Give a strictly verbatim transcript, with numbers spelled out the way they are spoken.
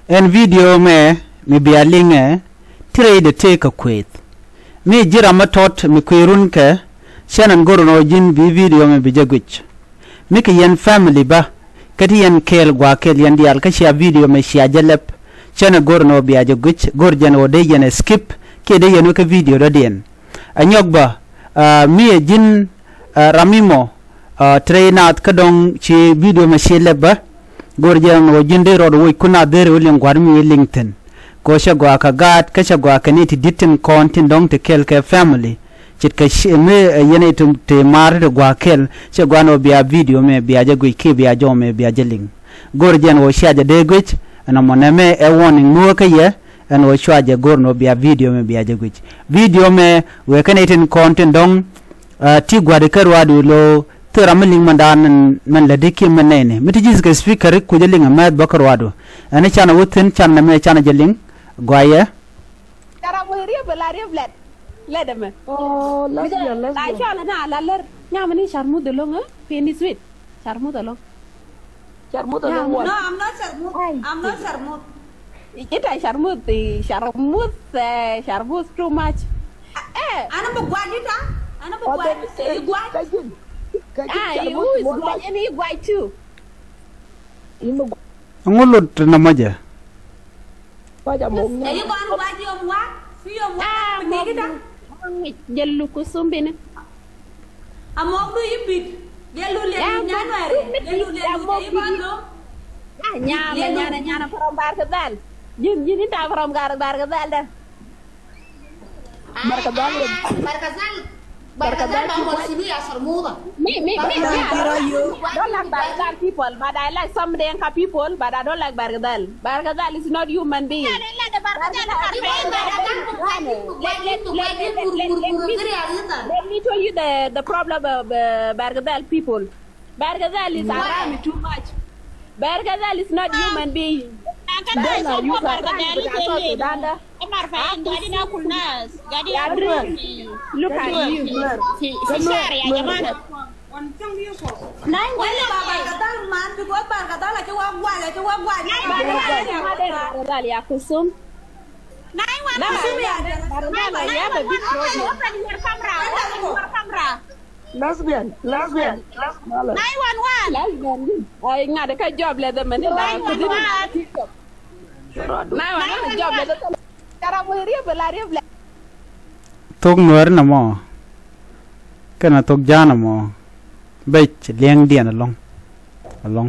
Ɛn video mɛ mi bia liŋɛ ti rɛydɛ tëë kɛ kuëëth. Mi ji̱ ram mi tɔt mi kuëë run kɛ cɛn ɛn go̱r ɛn ɣöö ji̱n bi video mɛ bi jɛ guic. Mi kɛ yɛn family bä kä ti yɛn kɛɛl gua̱a̱th kɛl yɛn diaal kä cia video mɛ cia jɛ lɛp. Cɛn ɛ go̱r ɛn ɣöö bia jɛ guic, go̱r jɛn ɣöö dee yɛn ɛ skip kiɛ dee yɛn wä kä video dɔ̱diɛn. Ɛ nyɔk bä, ah, mi ɛ ji̱n, ah, ram mi mɔ, ah, te rɛy naath kä dɔ̱ŋ ci video mɛ ci lɛp bä. Go̱r jɛ ɛn ɣöö ji̱n dee rɔɔd woc kun a dheer wi̱i̱ liŋ gua̱a̱r mi wi̱i̱ liŋ thi̱n. Kɛ ɣöö cɛ gɔaa kɛ gaat kä cɛ gɔaa kɛ ni ti di̱t tin kɔn tin dɔ̱ŋ ti kɛl kɛ family. Ce̱tkɛ ci mi, ah, yɛn i̱ ti, ti maar ti gua̱a̱th kɛl cɛ gɔaa ɛn ɣöö bia video mɛ bia jɛ guic kiɛ bia jɔw mɛ bia jɛ liŋ. Go̱r jɛ ɛn ɣöö cia jɛ dee guic ɛn ɔmɔ nɛmɛ ɛ warning mi wä kä yɛ. Ɛn ɣöö cua jɛ go̱r ni ɣöö bia video mɛ bia jɛ guic. Video mɛ wëë kɛn itin kɔn tin dɔ̱ŋ, ah, ti gua̱di kä ruaadu lo thil ram mi liŋ mɛn daan mɛn, mɛn lätdi kiɛ mɛn nɛɛni. Mi ti ji̱th kɛ speaker kucä liŋ ɛmɛth bä kä ruaadu. Ɛn can wä thi̱n can nɛmɛ can jɛ liŋ guayɛ. Cara mui riep la riep lɛt. Lɛt ɛmɛ. Oh, lesbian, lesbian. La cɔl na la lɛr. Nyamɛ ni car muth ɛlɔŋ, eh? Pin is sweet. Car muth ɛlɔŋ. Car muth ɛlɔŋ. No, I'm not car muth. I'm not car muth. Ita car muth, car muth, eh, car muth too much. Eh. Ana bi guac ita. Ana bi guac. Ɛ yi guac. Ɛ yi guac too. Ŋu lut nɔmɔ jɛ? Ɛ yi kɔn guac yom wa. Fi yom wa. Jɛ luk ku sumbini. A mɔk du i̱ bit. Jɛ lul yɛ lul nyan wɛri. Jɛ lul yɛ lul yɛ i̱ ban dom. Nyana, nyana, nyana from Barkadhal. Ji̱n, ji̱n i̱ ta from Barkadhal dɛ. Barkadhal. Barkadhal. Barkadhal ma mɔ sunu ya sarmuda. Me, me, me, me. I don't like Barkadhal people, but I like some Dinka people, but I don't like Barkadhal. Barkadhal is not human being. Let me tell you the, the problem of, uh, Barkadhal people. Barkadhal is around too much. Barkadhal is not human being. Dela yuka Barkadhal is a South Sudan da. Amar fa in gadi na kul nas, gadi ya drink. Look at you. Fi, fi shari ya jamana. Wala Barkadhal man, because Barkadhal aci wa gwaj, aci wa gwaj. Barkadhal ya Kusum. Nine one one. Barkadhal, you have a big problem. Open your camera. Open your camera. Lesbian, lesbian, lesbian. Nine one one. Lesbian. Ay ŋa̱t kä job lɛ dhɛ mɛni la. Nine one one. Nine one one job lɛ dhɛ. Cara mui riep la riep lɛ. Thok Nuɛr nɔmɔ kɛnɛ thok Ja̱a̱ŋ nɔmɔ bec liɛŋdiɛn ɛlɔ̱ŋ. Ɛlɔ̱ŋ.